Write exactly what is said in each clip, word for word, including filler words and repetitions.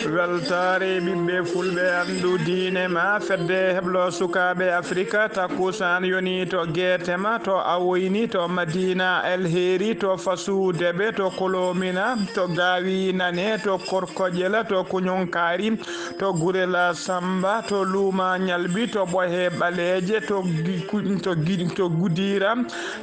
Weltaare ɓiɓɓe fulɓe, anndu diine ma. Fedde heblo sukaaɓe Afrika, takkusaan yoni to Geetema, to Awoyni, to Madina Alheri, to Fasu Debe, to Kolomina, to Gaawi Nane, to Korkoƴela, to Kuñunkaari, to Gurela Samba, to Luuma Ñalbi, to Ɓohe Ɓaleeje, to Gi-, Ku-, to Gi-, to Gudira,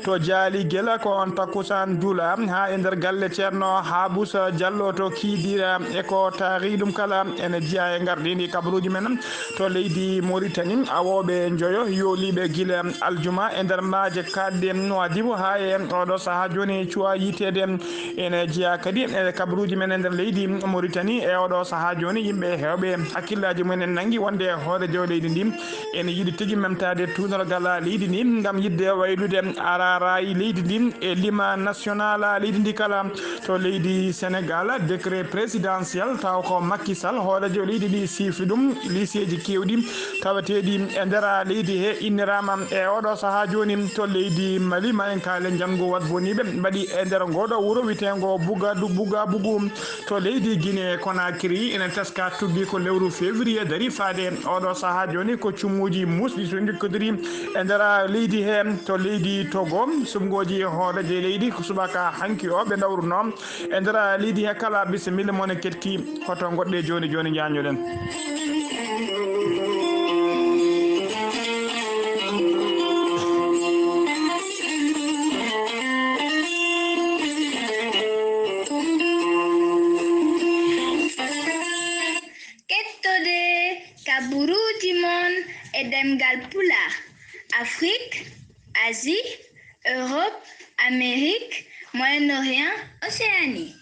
to Jaali Gela. Ko on takkusaan dula haa e nder galle Ceerno Habusa Jallo to Kiidira, e ko taari ɗum kala ene jeyaa e ngardiindi kabaruuji men to leydi Moritani. Awooɓe njoyo yooliiɓe gila aljuma e nder maaje kaaɗɗe Nuwaadibu haa e oɗo sahaa jooni cuwa yiteede. Ene jeyaa kadi e kabaruuji men e nder leydi Moritani. E oɗo sahaa jooni, yimɓe heewɓe hakkillaaji mumen en nanngi wonde hooreejo leydi ndi ene yiɗi tigi memtaade tuunorgal leydi ndi ngam yiɗde waylude araraay leydi ndi e lima national leydi ndi kala. To leydi Senegal, décret présidentiel, taw ko Macky Sall, hooreejo leydi ndi, siifi ɗum. Liiseeji keewɗi tawateeɗi e nder leydi he inniraama e oɗo sahaa jooni. To leydi Mali, ma en kaale njanngu wat boniiɓe mbaɗi e nder ngooɗo wuro wiyeteengo Bugadu-, Bugabugu. To leydi Guinée Conakry, ene teska tuggi ko lewru février dari faade. Oɗo sahaa jooni ko cumuuji muusɗi so njokkodiri e nder leydi he. To leydi Togo, suɓngooji hooreejo leydi ko subaka hanki o ɓe dawruno e nder leydi he kala. Bisimilla mon e keɗki, hoto ngoɗɗe jooni jooni njañoɗen. Kettode kaburuuji mon e ɗemngal Pulaar, Afrik, Asie, Europe, Amérique, Moyen-Orient, Océanie.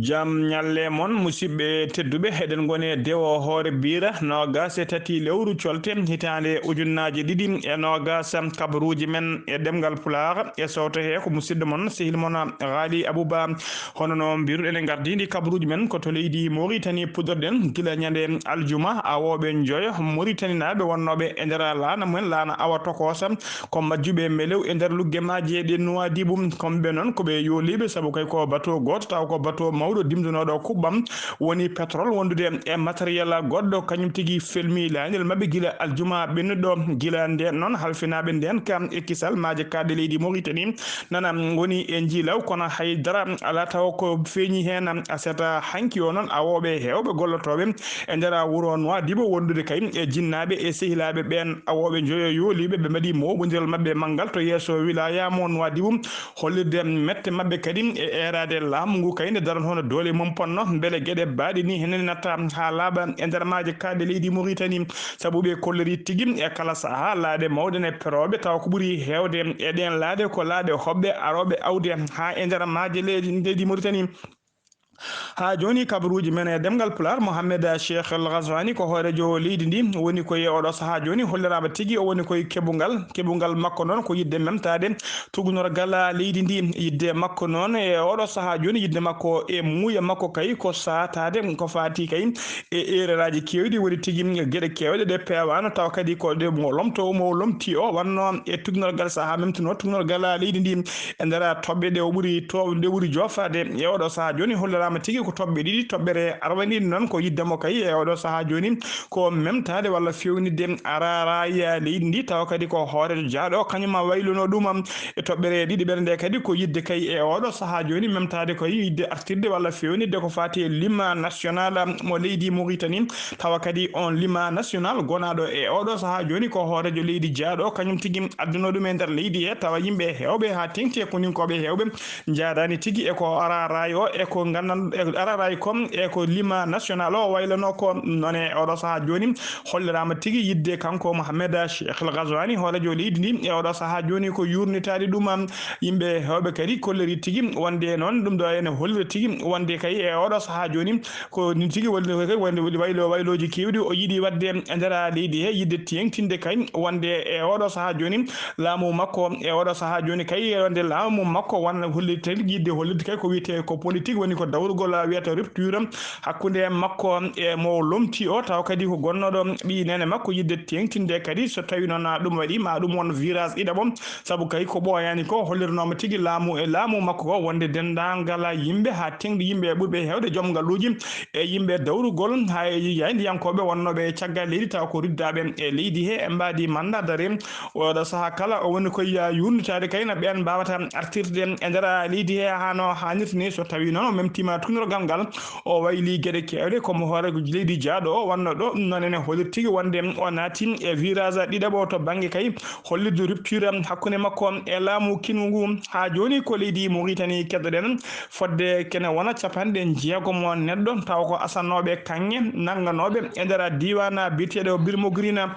Jam ñalle mon, musidɓe tedduɓe. Eɗen ngoni e dewo hoore biira, noogas e tati lewru colte, hitaande ujunnaaje ɗiɗi e noogas. Kabaruuji men e ɗemngal Pulaar e sowto he ko musidɗo mon, sehil mon, Ghali Abouba. Hono no mbiruɗen, e ngardiindi kabaruuji men ko to leydi Moritani puɗɗorɗen gila ñande aljuma. Awooɓe njoyo Moritaninaaɓe wonnooɓe e nder laana mumen, laana Awa Tokoosa, ko majjuɓe melew e nder lugge maaje ɗe Nuwaadibu. Kamɓe noon ko ɓe yooliiɓe, sabu kay ko bateau gooto, taw ko bateau mawɗo dimdunooɗo kuɓɓam, woni pétrole, wondude e matériel goɗɗo, kañum tigi felmi laanel maɓɓe gila aljuma ɓennuɗo. Gila ndeen noon, halfinaaɓe ndeen kam e kisal maaje kaaɗɗe leydi Moritani nana ngoni e njiilaw, kono hay dara alaa taw ko feeñi heen. Aset hanki o noon, awooɓe heewɓe gollotooɓe e nder wuro Nuwaadibu wondude kay e jinnaaɓe e sehilaaɓe ɓeen, awooɓe njoyo yooliiɓe, ɓe mbaɗi mooɓondiral maɓɓe manngal to yeeso wilaya mo Nuwaadibu, hollirde mette maɓɓe kadi e eeraade laamu ngu kay nde daran hono doole mum ponno, mbele geɗe baaɗe ni henen natta haa laaɓa e nder maaje kaaɗe leydi Moritani. Sabu ɓe kolliri tigi e kala sahaa laaɗe mawɗe ne perooɓe, tawa ko ɓuri heewde e ɗeen laaɗe ko laaɗe hoɓɓe arooɓe awde haa e nder maaje leydi, leydi Moritani. Haa jooni, kabaruuji men e ɗemngal Pulaar, Mohamed Cheikh El Ghazouani ko hooreejo leydi ndi, woni ko e oɗo sahaa jooni holliraama tigi o woni koye keɓungal. Keɓungal makko noon ko yiɗde memtaade tuugnorgal leydi ndi. Yiɗde makko noon e oɗo sahaa jooni, yiɗde makko e muuya makko kay ko saataade ko faati kay e erreur aji keewɗi, woni tigi geɗe keewɗe ɗe peewaano, tawa kadi ko ɗe mo lomto, mo lomti o wannoo e tuugnorgal sahaa memtunoo tuugnorgal leydi ndi. E nder toɓɓe ɗe o ɓuri to, ɗe ɓuri joofaade e oɗo sahaa jooni, holliraama tigi ko toɓɓe ɗiɗi. Toɓɓere arwaniinde noon ko yiɗde mo kay e oɗo sahaa jooni ko memtaade walla feewnitde araraaya leydi ndi, tawa kadi ko hooreejo jaaɗo kañum ma wayluno ɗum. E toɓɓere ɗiɗi ɓere nde kadi ko yiɗde kay e oɗo sahaa jooni memtaade ko yiɗde artirde walla feewnitde ko faati e lima national mo leydi Mauritanie, tawa kadi on lima national gonaaɗo e oɗo sahaa jooni ko hooreejo leydi jaaɗo, kañum tigi adduno ɗum e nder leydi he, tawa yimɓe heewɓe haa teŋti e koninkooɓe heewɓe njaadaani tigi e ko araraay o, e ko nganndan-, e araraay ko, e ko lima national o waylano ko. Noon e oɗo sahaa jooni, holliraama tigi yiɗde kanko Mohamed Cheikh El Ghazouani, hooreejo leydi ndi, e oɗo sahaa jooni ko yuurnitaade ɗum. Yimɓe heewɓe kadi kolliri tigi wonde noon ɗum ɗo ene hollira tigi wonde kay e oɗo sahaa jooni ko ni tigi wonde, wonde waylo, waylooji keewɗi o yiɗi waɗde e nder leydi he, yiɗde teeŋtinde kay wonde e oɗo sahaa jooni laamu makko, e oɗo sahaa jooni kay, e wonde laamu makko won hollirde, yiɗde hollirde kay ko wiyetee ko politique, woni ko daw ɗugol wiyata rupture hakkunde makko e mo lomti o, taw kadi ko gonnooɗo ɓii nene makko yiɗde teeŋtinde kadi so tawi noon ɗum waɗi ma ɗum won virage ɗiɗaɓo, sabu kay ko ɓooyaani ko hollirnooma tigi laamu e laamu makko ko wonde denndaangal yimɓe haa teeŋti yimɓe ɓurɓe heewde joom ngalluuji e yimɓe dawrugol haa e yayndiyankooɓe wonnooɓe e caggal leydi taw ko riddaaɓe e leydi he e mbaadi mandat d'arrêt. Oɗo sahaa kala o woni koye yuurnitaade kayna ɓeen mbaawata artirde e nder leydi he hano haanirta ni so tawi noon o memtiima tunnirgal ngal o wayli geɗe keewɗe komo hoore leydi jaaɗo o wonno ɗo ɗum noon ene holliri tigi wonde o naati e virage ɗiɗaɓo to bannge kay hollirde rupture hakkunde makko e laamu kinu ngu. Haa jooni ko leydi Mauritanie keddoɗen fodde kene wona capanɗe jeegom o neɗɗo taw ko asannooɓe kaŋŋe nannganooɓe e nder diiwaan biyeteeɗo Birmogrina.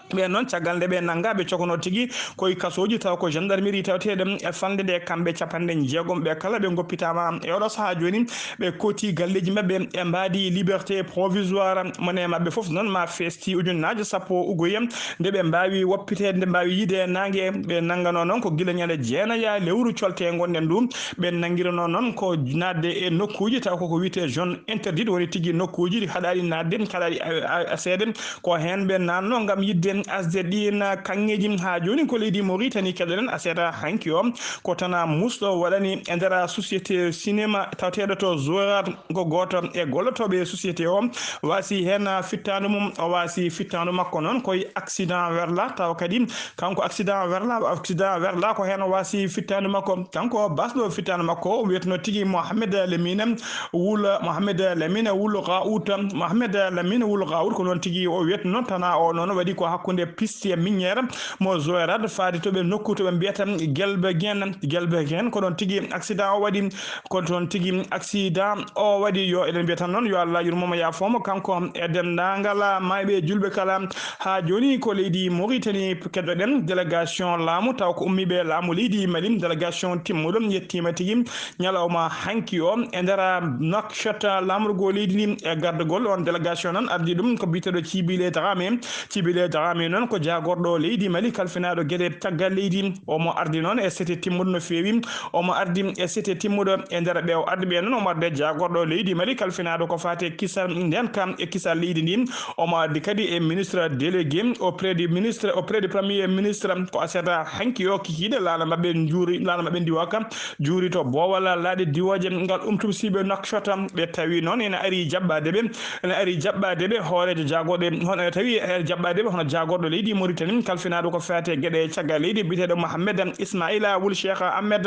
Ɓeen noon caggal nde ɓe nannga ɓe cokono tigi koye kasooji taw ko gendarmerie taweteeɗo e falnde nde kamɓe capanɗe jeegom ɓe kala ɓe ngoppitaama e oɗo sahaa jooni ɓe kooti galleeji maɓɓe e mbaadi liberté provisoire mone maɓɓe fof noon ma feesti ujunnaaje sappo ugoyam nde ɓe mbaawi woppiteede nde mbaawi yiide naange ɓe nannganoo noon ko gila ñande jeenaya lewru colte ngonɗen ɗum ɓe nanngirano noon ko naatde e nokkuuji taw koko wiyetee zone interdite woni tigi nokkuuji ɗi haɗaaɗi naatde haɗaaɗi seede ko heen ɓe naatno ngam yiɗde asde ɗiin kaŋŋeeji haa jooni ko leydi Mauritanie keɗoɗen aset hanki o ko tana musɗo waɗani e nder société cinéma taweteeɗo to Zorat ko gooto e gollotooɓe e société o waasi heen fittaandu mum o waasi fittaandu makko noon koye accident werla taw kadi kanko accident werla accident werla ko heen o waasi fittaandu makko kanko basɗo fittaandu makko o wiyetno tigi Mohamed Lemine wul Mohamed Lamine wul Gaout Mohamed Lamine wul Gaout ko noon tigi o wiyetno tana o noon waɗi ko hakkunde piste minière mo Zoerat faade to ɓe nokku to ɓe mbiyata Gelbegen Gelbegen ko ɗon tigi accident o waɗi ko ɗon tigi accident o waɗi yo eɗen mbiya tan noon yo Allah yurmomo yafomo kanko e denndaangal mayɓe julɓe kala haa jooni ko leydi Mauritanie keddoɗen délégation laamu taw ko ummiiɓe laamu leydi Mali délégation timmuɗo yettiima tigi ñalawma hanki o e nder Nouakchott laamorgo leydi ndi e gardagol on délégation noon ardi ɗum ko biyeteeɗo Cibile Dramé Cibile Dramé noon ko jaagorɗo leydi Mali kalfinaaɗo geɗe caggal leydi omo ardi noon e sete timmuɗo no feewi omo ardi e sete timmuɗo e nder ɓe o ardi ɓe noon omo arde jaagorɗo leydi Mali kalfinaaɗo ko faate kisal nden kam e kisal leydi ndi omo ardi kadi e ministre délégué auprès du ministre auprès du premier ministre ko aseta hanki o kikiiɗe laana maɓɓe njuuri laana maɓɓe ndiwaka juuri to boowal laaɗe diwooje ngal umtum siiɓe Nouakchott ɓe tawi noon ene ari jaɓɓaade ɓe ene ari jaɓɓaade ɓe hooreejo jaagorɗe hono ene tawi e jaɓɓaade ɓe hono jaagorɗo leydi Mauritanie kalfinaaɗo ko faate geɗe caggal leydi biyeteeɗo Mohamed Ismaila wul Cheikh Ahmed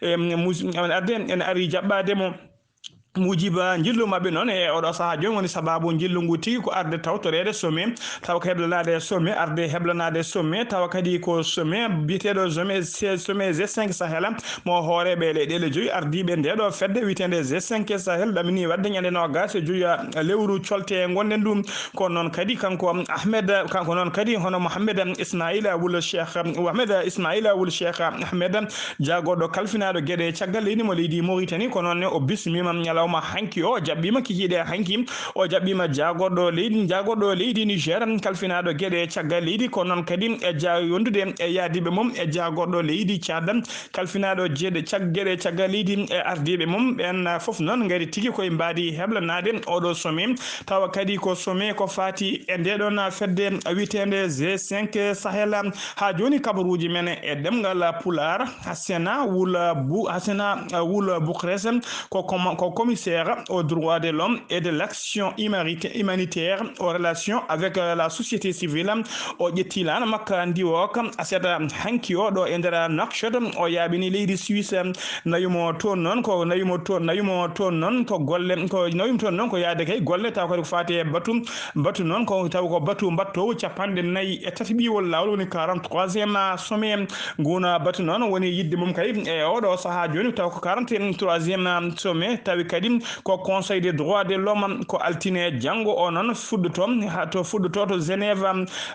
e mus- ene arde ene ari jaɓɓaade mo mujiba njillu maɓɓe noon e oɗo sahaa jooni woni sababu njillu ngu tigi ko arde tawtoreede sommet tawa ko heblanaade sommet arde heblanaade sommet tawa kadi ko sommet biyeteeɗo sommet sommet G cinq Sahel mo hooreeɓe leyɗeele joyi ardiiɓe ndeeɗo fedde wiyeteende G cinq Sahel ɗamini waɗde ñande noogas e joyi lewru colte ngonɗen ɗum kono noon kadi kanko Ahmed kanko noon kadi hono Mohamed Ismaila wul Cheikh Mohamed Ismaila wul Cheikh Ahmed jaagorɗo kalfinaaɗo geɗe caggal leydi mo leydi Mauritanie ko noon ne o bismiima ñalawma hanki o jaɓɓiima kikiiɗe hanki o jaɓɓiima jaagorɗo leydi jaagorɗo leydi Niger kalfinaaɗo geɗe caggal leydi ko noon kadi e ja yondude e yaadiiɓe mum e jaagorɗo leydi Tchad kalfinaaɗo jeeɗe cag geɗe caggal leydi e ardiiɓe mum ɓeen fof noon ngari tigi koye mbaadi heblanaade oɗo sommet tawa kadi ko sommet ko faati e ndeɗon fedde wiyeteende G cinq Sahel haa jooni kabaruuji men e ɗemngal Pulaar Hasena wul Bu Hasena wul Bukres ko comma- ko commissaire aux droits de l'homme et de l'action humanitaire aux relations avec la société civile o ƴetti laana makka ndiwo kam aset hanki o ɗo e nder Nouakchott o yaaɓini leydi Suisse nayumo toon noon ko nayumo toon nayumo toon noon ko golle ko nayum toon noon ko yaade kay golle taw kadi ko faati e batu batu noon ko taw ko batu mbattoowo capanɗe nayi e tati ɓiwol laawol woni quarante troisième sommet nguna batu noon woni yidde mum kadi e oɗo sahaa jooni taw ko quarante troisième sommet tawi kadi ko conseil des droits de l'homme ko altine janngo o noon fuɗɗoto to fuɗɗoto to Genève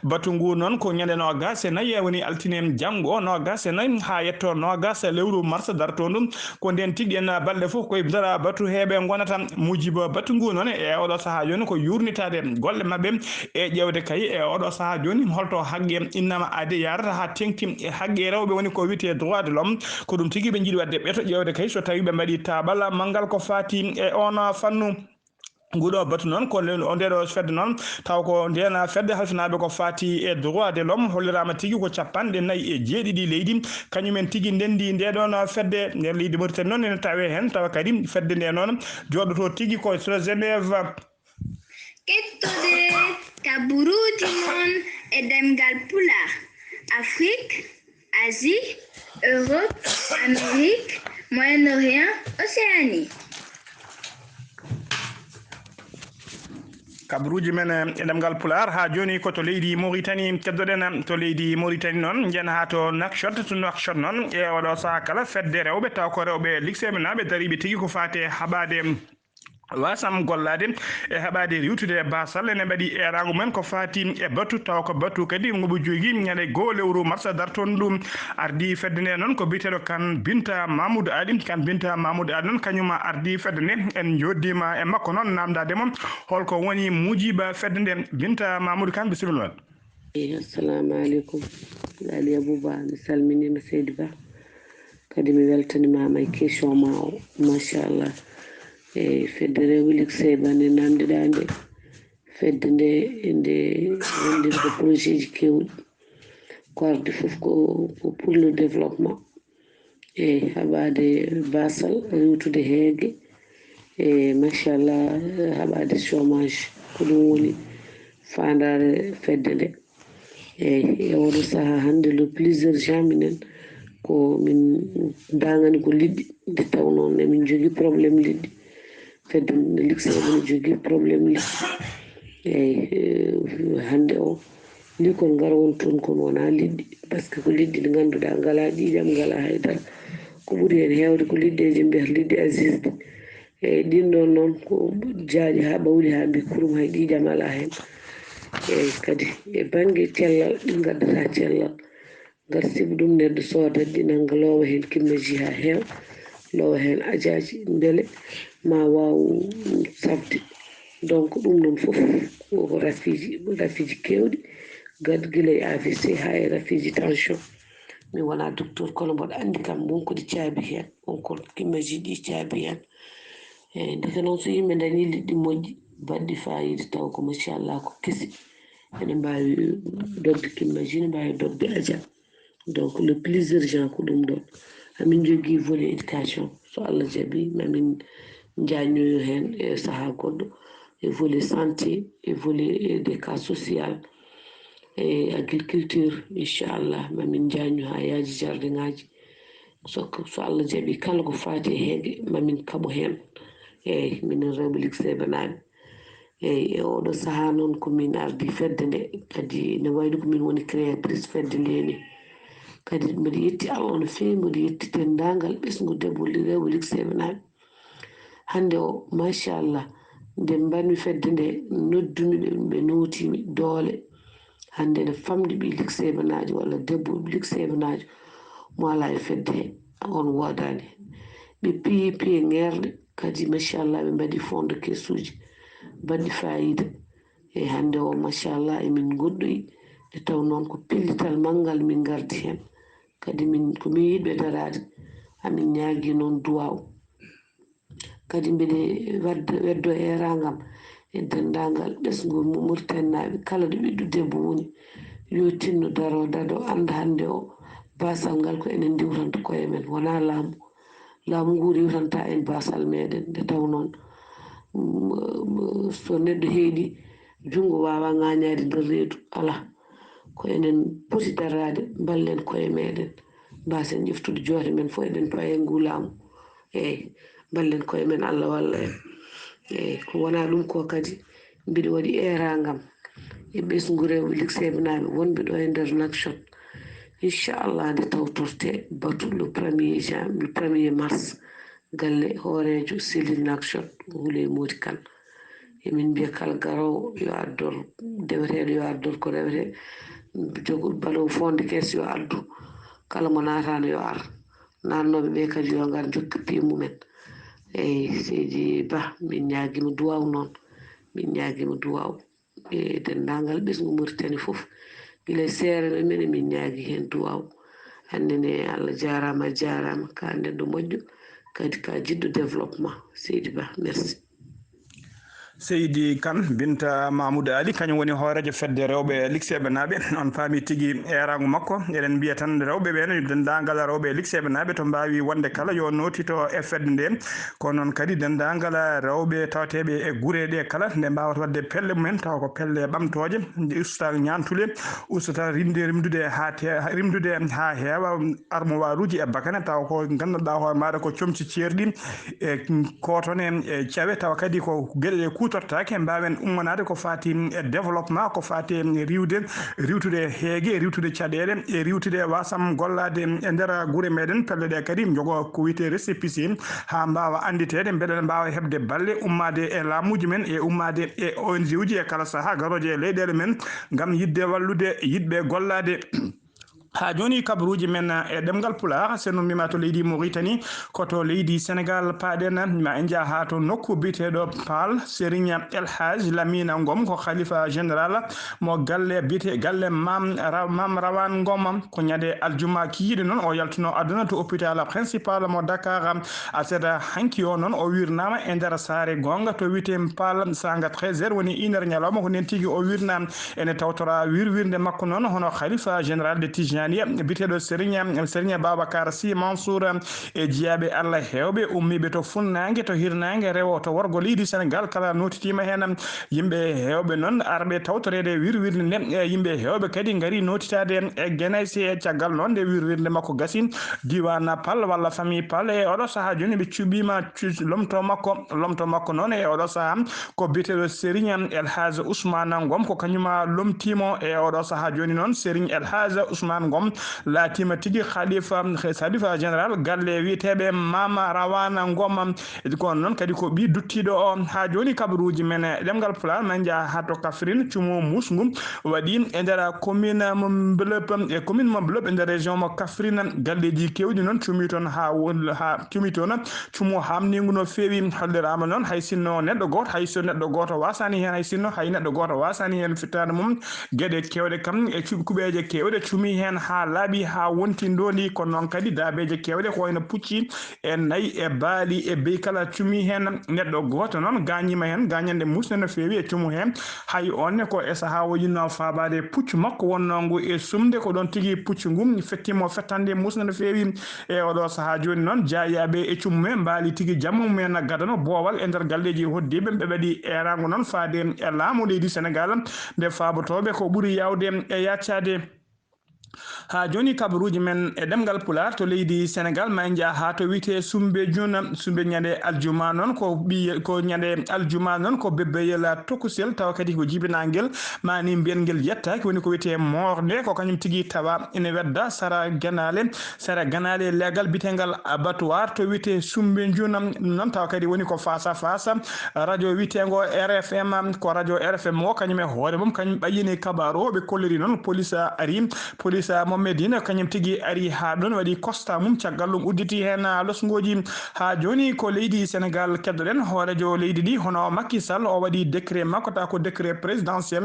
batu ngu noon ko ñande noogas e nayi woni altine janngo noogas e nayi haa yetto noogas lewru mars dartondu ko nden tigi en balɗe fof koye dara batu heeɓe ngonata mujiba batu ngu noon e oɗo sahaa jooni ko yurnitaade golle maɓɓe e ƴeewde kay e oɗo sahaa jooni holto haqqe innama aade yarata haa teŋti e haqqe rewɓe woni ko wiyetee droit de l'homme ko ɗum tigi ɓe njiɗi waɗde ɓeto ƴeewde kay so tawi ɓe mbaɗi taabal manngal ko faati e oon fannu. Nguɗo batu noon ko le- o ndeɗo fedde noon, taw ko ndena fedde halfinaaɓe ko fati e droit de l'homme, holliraama tigi ko capanɗe nayi e jeeɗiɗi leydi kañumen tigi ndendi ndeɗon fedde. Nder leydi Mauritanie noon ene tawe heen, tawa kadi fedde nde noon jooɗoto tigi ko to Genève. Kettode kaburuuji mon e ɗemngal Pulaar, Afrik, Asie, Europe, Amérique, Moyen-Orient, Océanie. Kabaruuji men e ɗemngal Pulaar haa jooni ko to leydi Mauritanie. Keddoɗen to leydi Mauritanie noon, njen haa to Nouakchott. To Nouakchott noon, e oɗo sahaa kala, fedde rewɓe, taw ko rewɓe likseeɓe naaɓe dariiɓe tigi ko faati e haɓaade wasam gollaade e haɓaade riiwtude e baasal, ene mbaɗi eeraango mum en ko faati e batu, taw ko batu kadi ngo ɓe jogii ñande goo lewru mars dartoon ɗum. Ardii fedde nde noon ko biyeteeɗo Kan Binta Mamoudou Ali. Kan Binta Mamoudou Ali noon kañum ardii fedde nde. En njooɗdiima e makko noon naamndaade mo holko woni muujiba fedde nde. Binta Mamoudou Kan, bisimilla ma. Eyi, assalamu aleykum. Laali Abouba, mi salminiima seydi Ba. Kadi mi weltanimaama e question ma o. Machallah. Eyi, fedde rewɓe likseyba nde naamndiɗaa nde. Fedde nde nde wondir ko projet ji keewɗi. Ko ardi fof ko ko pour le développement. Eyi, haɓaade baasal, riiwtude heege. Eyi, machallah, haɓaade chômage. Ko ɗum woni faandaare fedde nde. Eyi, e oɗo sahaa hannde le plus urgent minen ko min ndaŋani ko liɗɗi, nde taw noon emin njogii problème liɗɗi. Fedde nde likseyba ne jogii problème liɗɗi. Eyi, hannde o likol ngal woni toon kono wonaa liɗɗi, par ce que ko liɗɗi ɗi ngannduɗaa ngalaa ƴiiƴam, ngalaa haydara. Ko ɓuri heen heewde ko liɗɗeeji mbiyata liɗɗi Aziz ɗi. Eyi, ɗin ɗoon noon ko jaaƴi haa ɓawli haa mbi kurum hay ƴiiƴam alaa heen. Eyi, kadi e bannge cellal ɗi ngaddata cellal. Ngar sibu ɗum neɗɗo soodat ɗi nannga loowa heen kimmaji haa heewa, loowa heen ajaaji mbele ma waaw safde. Donc ɗum ɗoon fof ko rafiiji, rafiiji keewɗi, gad gila e A V C haa e rafiiji tension. Mi wonaa docteur kono mboɗo anndi kam won ko ɗi caabi heen, won ko kimmaji ɗi caabi heen. Eyi, ndeke noon so yimɓe ndañii liɗɗi moƴƴi baɗɗi faayiida taw ko machallah ko kesi, ene mbaawi dogde kimmaji, ene mbaawi dogde ajal. Donc le plus urgent ko ɗum ɗoon. Amin njogii volet éducation, so Allah jaɓi mamin njaañnoyo heen e sahaa goɗɗo, e volet santé, e volet des cas social, e agriculture. Inchallah mamin njaañno haa yaaji jardin ŋaaji. So so Allah jaɓi kala ko faati e heege mamin kaɓo heen. Eyi, minen rewɓe likseybanaaɓe. Eyi, e oɗo sahaa noon ko min ardi fedde nde, kadi ne wayno ko min woni créatrice fedde nde ni. Kadi mboɗo yetti Allah no feewi, mboɗo yetti denndaangal ɓesngu debbo li- rewɓe likseybanaaɓe. Hannde o machallah, nde mbaɗmi fedde nde, noddumi ɓe, ɓe nootimi doole. Hannde ne famɗi ɓii likseybanaajo walla debbo ɓii likseybanaajo mo alaa e fedde he, on woodaani. Ɓe piyi piye ŋeerɗe, kadi machallah ɓe mbaɗi fond de caisse uji baɗɗi faayiida. E hannde o machallah emin ngoɗɗoyi, nde taw noon ko pellital manngal min ngardi heen. Kadi min ko min yiɗɓe daraade, amin ñaagi noon duwaaw. Kadi mbiɗe wadda weddo eeraangal e denndaangal ɓesngu Mauritanienaaɓe, kala ɗo ɓiɗɗo debbo woni yo tinno daro dado annda hannde o baasal ngal ko enen ndiwranta koye men, wonaa laamu. Laamu ngu riiwtanta en baasal meɗen, nde taw noon so neɗɗo heeɗi junngo waawaa ŋaañaade nder reedu, alaa. Ko enen poti daraade mballen koye meɗen, mbaasen ƴeftude joote men fof eɗen pawa e ngu laamu. Eyi, mballen koye men, Allah walla en. Eyi, ko wonaa ɗum ko kadi mbiɗo waɗi eeraangam e ɓesngu rewɓe likseybanaaɓe wonɓe ɗo e nder Nouakchott. Inchallah nde tawtorte batu le premier jan le premier mars, galle hooreejo cellule Nouakchott, Houleye Mody Kane. Emin mbiya kala garoowo yo addor deweteeɗo, yo addor ko rewetee, jogo baɗoowo fond de caisse yo addu, kala mo naataano yo ar, naatnooɓe ɓee kadi yo ngar njokka piye mumen. Eyi seydi Bah, min ñaagiima duwaaw noon, min ñaagiima duwaaw e denndaangal ɓesngu Mauritanie fof, gila e seerenɓe men emin ñaagii heen duwaaw. Hannde ne Allah jaaraama, a jaaraama, ko a neɗɗo moƴƴo, kadi ka jiɗɗo développement. Seydi Ba, merci. Seydi Kan, Binta Mamoudou Ali, kañum woni hooreejo fedde rewɓe likseeɓe naaɓe. On paami tigi eeraango makko. Eɗen mbiya tan rewɓe ɓee no denndaangal rewɓe likseeɓe naaɓe to mbaawi wonde kala yo nootito e fedde nde. Ko noon kadi denndaangal rewɓe tawateeɓe e gure ɗe kala nde mbaawata waɗde pelle mumen tawa ko pelle ɓamtooje, ustata ñaantule, ustata rimde rimdude haa te-, rimdude haa heewa armowaruuji e bakane tawa ko ngannduɗaa hoore maaɗa ko comci ceerɗi e kootone e cawe tawa kadi ko geɗe ɗe kuutortaake mbaawen ummanaade ko faati e développement, ko faati e riwde, riwtude heege, riwtude caɗeele e riwtude wasam gollaade e nder gure meɗen. Pelle ɗe kadi njogo ko wiyetee récépissé haa mbaawa annditeede, mbele ne mbaawa heɓde balle ummaade e laamuuji men e ummaade e O N G uji e kala sahaa garooje e leyɗeele men ngam yiɗde wallude yiɗɓe gollaade. Haa jooni kabaruuji men e ɗemngal Pulaar, so en ummiima to leydi Mauritanie, ko to leydi Sénégal paaɗen, ma en njah haa to nokku biyeteeɗo Paal, Serigne El Hadj Lamine Ngom, ko khalifa général mo galle biyete-, galle Maam Ra-, Maam Rawaan Ngom, ko ñande aljuma kikiiɗe noon o yaltuno aduna to hôpital principal mo Dakar. Aset hanki o noon o wirnaama e nder saare goonga to wiyetee Paal, saanga treize heures, woni une heure ñalawma, ko ndeen tigi o wirnaama. Ene tawtora wirwirnde makko noon hono khalifa général de Tijaniya biyeteeɗo Serigne, Serigne Babacar Sy Mansour e jiyaaɓe Allah heewɓe ummiiɓe to funnaange, to hirnaange, rewo, to worgo leydi Sénégal, kala nootitiima heen. Yimɓe heewɓe noon arɓe tawtoreede wirwirnde nde, e yimɓe heewɓe kadi ngari nootitaade e Guénaïs. Caggal noon nde wirwirnde makko gasi, diiwaan Paal walla famille Paal e oɗo sahaa jooni ɓe cuɓiima cu-, lomto makko, lomto makko noon e oɗo sahaa ko biyeteeɗo Serigne El Hadj Ousmane Ngom, ko kañum lomtiimo e oɗo sahaa jooni noon. Serigne El Hadj Ousmane Ngom laatiima tigi khalifa, khalifa général galle wiyeteeɓe Maam Rawaan Ngom. Ko noon kadi ko ɓii duttiiɗo o. Haa jooni kabaruuji men e ɗemngal Pulaar, ma en njah haa to Kaffrine, cumu muusngu waɗi e nder commune mo Mbeulop, e commune mo Mbeulop e nder région mo Kaffrine. Galleeji keewɗi noon cumi toon haa won-, haa cumi toon. Cumu haamniingu no feewi, holliraama noon hay sinno neɗɗo gooto, hay so neɗɗo gooto waasaani heen, hay sinno hay neɗɗo gooto waasaani heen fittaandu mum. Geɗe keewɗe kam e cu-, kuɓeeje keewɗe cumi heen haa laaɓi, haa wonti ndoondi. Kono noon kadi daabeeje keewɗe ko wayno pucci e nayi e baali e beykala cumi heen. Neɗɗo gooto noon gaañiima heen, gaañannde muusnde no feewi e cumu heen. Hay oon ne ko e sahaa o yiɗno faabaade puccu makko wonnoo ngu e sumde, ko ɗoon tigi puccu ngu fettiimo fettande muusnde no feewi. E oɗo sahaa jooni noon, jaayaaɓe e cumu mumen mbaali tigi jamma mumen gadano boowal e nder galleeji hoɗdiiɓe, ɓe mbaɗi eeraango noon faade e laamu leydi Sénégal, nde faabotooɓe ko ɓuri yaawde e yaccaade. Haa jooni kabaruuji men e ɗemngal Pulaar to leydi Sénégal, ma en njah haa to wiyetee Soumbédioune. Soumbédioune ñande aljuma noon ko ɓiy-, ko ñande aljuma noon ko bebbeyel tokusel, tawa kadi ko jibinaangel, ma ni mbiyen ngel yettaaki, woni ko wiyetee moorde, ko kañum tigi tawa ene wedda sara Ganaale, sara Ganaale leegal biyeteengal abattoir to wiyetee Soumbédioune noon, tawa kadi woni ko face à face radio wiyeteengo R F M, ko radio R F M o kañum e hoore mum kañum ɓayyini kabaaru o. Ɓe kolliri noon police ari, police mo Medina kañum tigi ari haa ɗoon waɗi constat mum, caggal ɗum udditi heen losngooji. Haa jooni ko leydi Sénégal keddoɗen, hooreejo leydi ndi hono Macky Sall o waɗi décret makko, tawa ko décret présidentiel.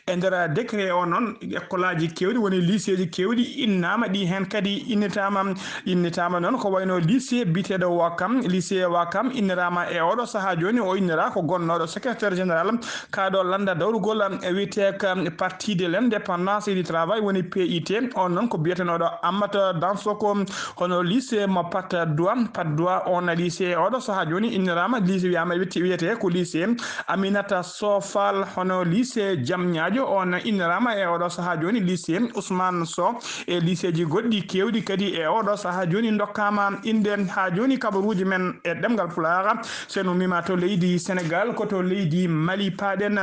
E nder décret o noon, école aji keewɗi, woni lycée ji keewɗi innaama, ɗi heen kadi innitaama. Innitaama noon ko wayno lycée biyeteeɗo Wakam, lycée Wakam inniraama e oɗo sahaa jooni, o innira ko gonnooɗo secrétaire général kaaɗo lannda dawrugol e wiyetee ka Parti de l'Indépendance et du Travail, woni P I T. On noon ko biyetenooɗo Amata Dansoko, hono lycée mo Patte d'Oie, Patte d'Oie, on lycée oɗo sahaa jooni inniraama, lycée wiyaama, witti-, wiyetee ko lycée Aminata Sow Fall, hono lycée Diamniadio, on inniraama e oɗo sahaa jooni lycée Ousmane Sow, e lycée ji goɗɗi keewɗi kadi e oɗo sahaa jooni ndokkaama innde. Haa jooni kabaruuji men e ɗemngal Pulaar, so en ummiima to leydi Sénégal, ko to leydi Mali paaɗen.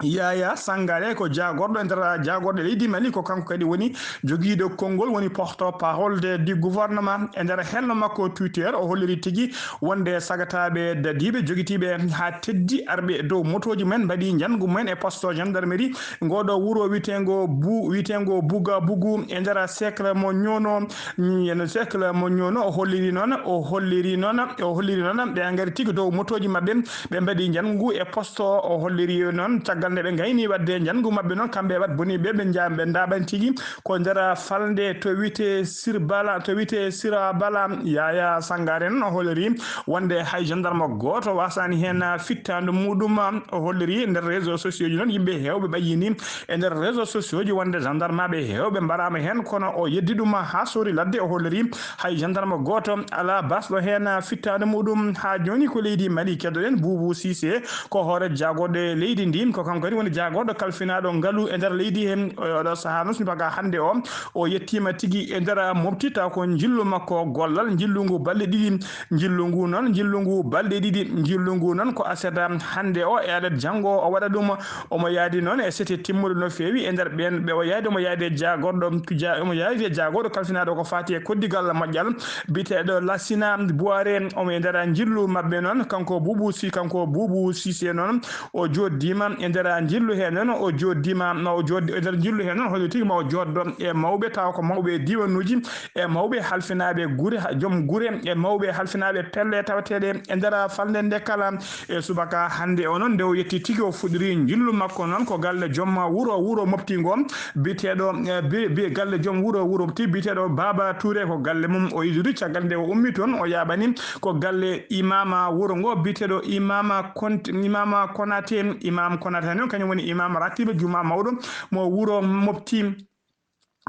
Yaya Sangare ko jaagorɗo e nder jaagorɗe leydi Mali, ko kanko kadi woni jogiiɗo konngol, woni porte-parole de, du gouvernement. E nder hello makko Twitter, o holliri tigi wonde sagataaɓe dadiiɓe jogitiiɓe haa teddi arɓe dow motooji mumen mbaɗi njanngu mumen e poste gendarmerie ngooɗo wuro wiyeteengo Bu-, wiyeteengo Buga Bugu e nder cercle mo Ñoono. Yen cercle mo Ñoono, o holliri noon, o holliri noon, o holliri noon, ɓe ngari tigi dow motooji maɓɓe, ɓe mbaɗi njanngu e poste o. O holliri noon caggal Nde ɓe ngayni waɗde njanngu maɓɓe noon, kamɓe waɗ boni ɓe, ɓe njaam, ɓe ndaaɓan tigi ko nder falnde to wiyetee Sirbala, to wiyetee Sirabala. Yaya Sangare noon o holliri wonde hay gendarme gooto wasaani heen fittaandu muɗum. O holliri nder réseaux sociaux ji noon, yimɓe heewɓe ɓayyini e nder réseaux sociaux ji wonde gendarmeaɓe heewɓe mbaraama heen, kono o yeddi ɗum haa sori ladde. O holliri hay gendarme gooto alaa basɗo heen fittaandu muɗum. Haa jooni ko leydi Mali keddoɗen. Boubou Cissé ko hoore jaagorɗe leydi ndi, ko kanko kadi woni jaagorɗo kalfinaaɗo ngalu e nder leydi he. E oɗo sahaa noon, subaka hannde o, o yettiima tigi e nder mofti, taw ko njillu makko gollal, njillu ngu balɗe ɗiɗi. Njillu ngu noon, njillu ngu balɗe ɗiɗi. Njillu ngu noon ko aset hannde o, e alet janngo o waɗa ɗum. Omo yaadi noon e sete timmuɗo no feewi e nder ɓeen ɓe o yaadi. Omo yaadi e jaagorɗo, ja-, omo yaadi e jaagorɗo kalfinaaɗo ko faati e koddigal moƴƴal biyeteeɗo Lassina Bouaré. Omo e nder njillu maɓɓe noon, kanko Boubou Si-, kanko Boubou Cissé noon, o jooɗdiima e nder njillu hee noon, o jooɗdiima, ma o jooɗ-, e nder njillu hee noon, holno tigi ma o jooɗdo e mawɓe, tawa ko mawɓe diiwanuuji, e mawɓe halfinaaɓe gure, joom gure, e mawɓe halfinaaɓe pelle tawateeɗe e nder falnde nde kala. E subaka hannde o noon, nde o yetti tigi, o fuɗɗori njillu makko noon ko galle joom wuro, wuro Mopti ngo, biyeteeɗo, eh, bi-, bi-, galle joom wuro, wuro Mopti, biyeteeɗo Baba Touré, ko galle mum o idori. Caggal nde o ummi toon, o yaaɓani ko galle imama wuro ngo, biyeteeɗo imama Kont-, imama Konaté. Imam Konaté noon, kañum woni imam ratiba juma mawɗo mo wuro Mopti.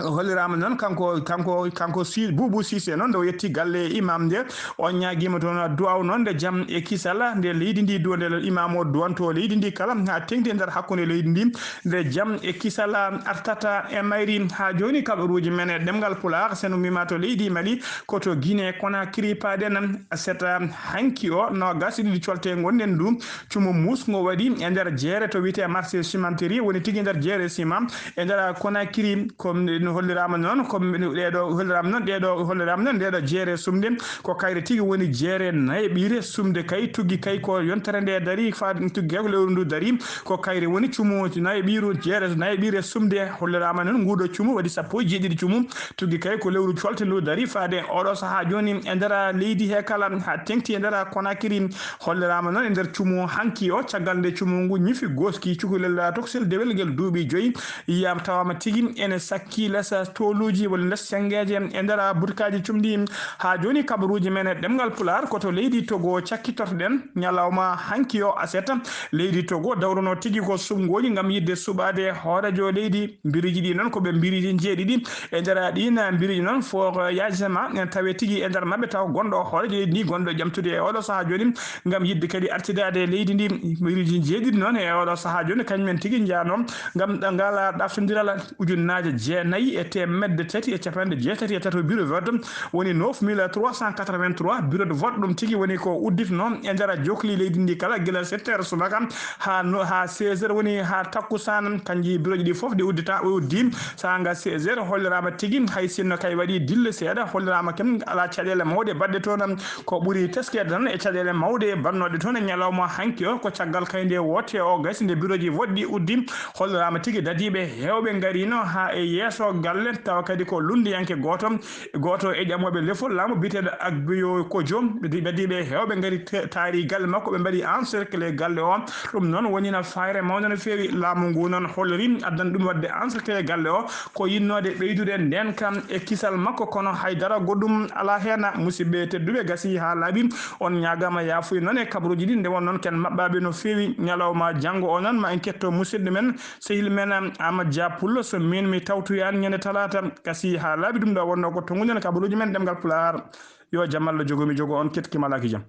O holliraama noon kanko, kanko, kanko Si-, Boubou Cissé noon, nde o yetti galle imam nde, o ñaagiima toon duwaw noon nde jam e kisal, nde leydi ndi duwa, nde imam o duwanto leydi ndi kala, haa teŋti e nder hakkunde leydi ndi, nde jam e kisal artata e mayri. Haa jooni kabaruuji men e ɗemngal Pulaar, sen ummiima to leydi Mali, ko to Guinée Conakry paaɗen, aset hanki o, noogas e ɗiɗi colte ngonɗen ndu, cumu muusngo waɗi e nder jeere to wiyetee marché cimenterie, woni tigi nder jeere ciment, e nder Conakry. Ko no holliraama noon, ko ɗeeɗo holliraama noon, ɗeeɗo holliraama noon, ɗeeɗo jeere sumde ko kayre tigi woni jeere nayeɓiire sumde kay, tuggi kay ko yontere nde dari, faade tuggi kay ko lewru ndu dari, ko kayre woni cumu nayeɓiiru jeere, nayeɓiire sumde. Holliraama noon nguuɗo cumu waɗi sappo e jeeɗiɗi cumu, tuggi kay ko lewru colte ndu dari, faade oɗo sahaa jooni e nder leydi he kala, haa teŋti e nder Conakry. Holliraama noon e nder cumu hanki o, caggal nde cumu ngu ñifi, gooski cukalel tokosel dewel ngel duuɓi joyi, yiyaama tawaama tigi ene sakki les tooluuji walla les senngeeje e nder butkaaji cumɗi. Haa jooni kabaruuji men e ɗemngal Pulaar ko to leydi Togo cakkitortoɗen ñalawma hanki o aset. Leydi Togo dawruno tigi ko suɓngooji ngam yiɗde suɓaade hooreejo leydi. Biriiji ɗi noon ko ɓe biriiji njeeɗiɗi. E nder ɗiin biriiji noon, fof yaajitama tawe tigi e nder maɓɓe taw gonɗo hooreejo leydi ndi, gonɗo ƴamtude e oɗo sahaa jooni ngam yiɗde kadi artidaade e leydi ndi. Biriiji njeeɗiɗi noon e oɗo sahaa jooni, kañum en tigi njaano ngam ɗa-, ngala ɗaftondiral ujunnaaje jeenayi e teemedde tati e capanɗe jeetati e tato bureau vote, woni neuf mille trois cent quatre-vingt-trois bureau de vote. Ɗum tigi woni ko udditno e nder jokli leydi ndi kala, gila sept heures subaka haa no, haa seize heures, woni haa takkusaan. Kanji bureauji ɗi fof ɗi uddita, o uddi saanga seize heures. Holliraama tigi hay sinno kay waɗi dille seeɗa, holliraama kam alaa caɗeele mawɗe baɗɗe toon. Ko ɓuri teskeede tan e caɗeele mawɗe bannooɗe toon e ñalawma hanki o, ko caggal kay nde woote o gasi, nde bureauji vote ɗi uddi. Holliraama tigi dadiiɓe heewɓe ngariino haa e yeeso galle, tawa kadi ko lunndiyanke gooto, gooto e ƴamooɓe lefol laamu biyeteeɗo Agbeyo Kojo, dadiiɓe heewɓe ngari te-, taari galle makko, ɓe mbaɗi encercler galle o. Ɗum noon wonino fayre mawnde no feewi. Laamu ngu noon holliri addani ɗum waɗde encercler galle o ko yinnoode ɓeydude ndeenka e kisal makko, kono hay dara goɗɗum alaa heen. Musidɓe tedduɓe, gasi haa laaɓi, on ñaagaama yaafuya noon e kabaruuji ɗi, nde won noon ken maɓɓaaɓe no feewi. Ñalawma janngo o noon ma en ketto musidɗo men, sehil men Amadou Dia Pullo, so miin mi tawtoyaani ñande talaata. Gasi haa laaɓi, ɗum ɗo wonnoo ko tonngude kabaruuji men ɗemngal Pulaar. Yo jam Allah jogo mi jogo on, ketki malaaki jam.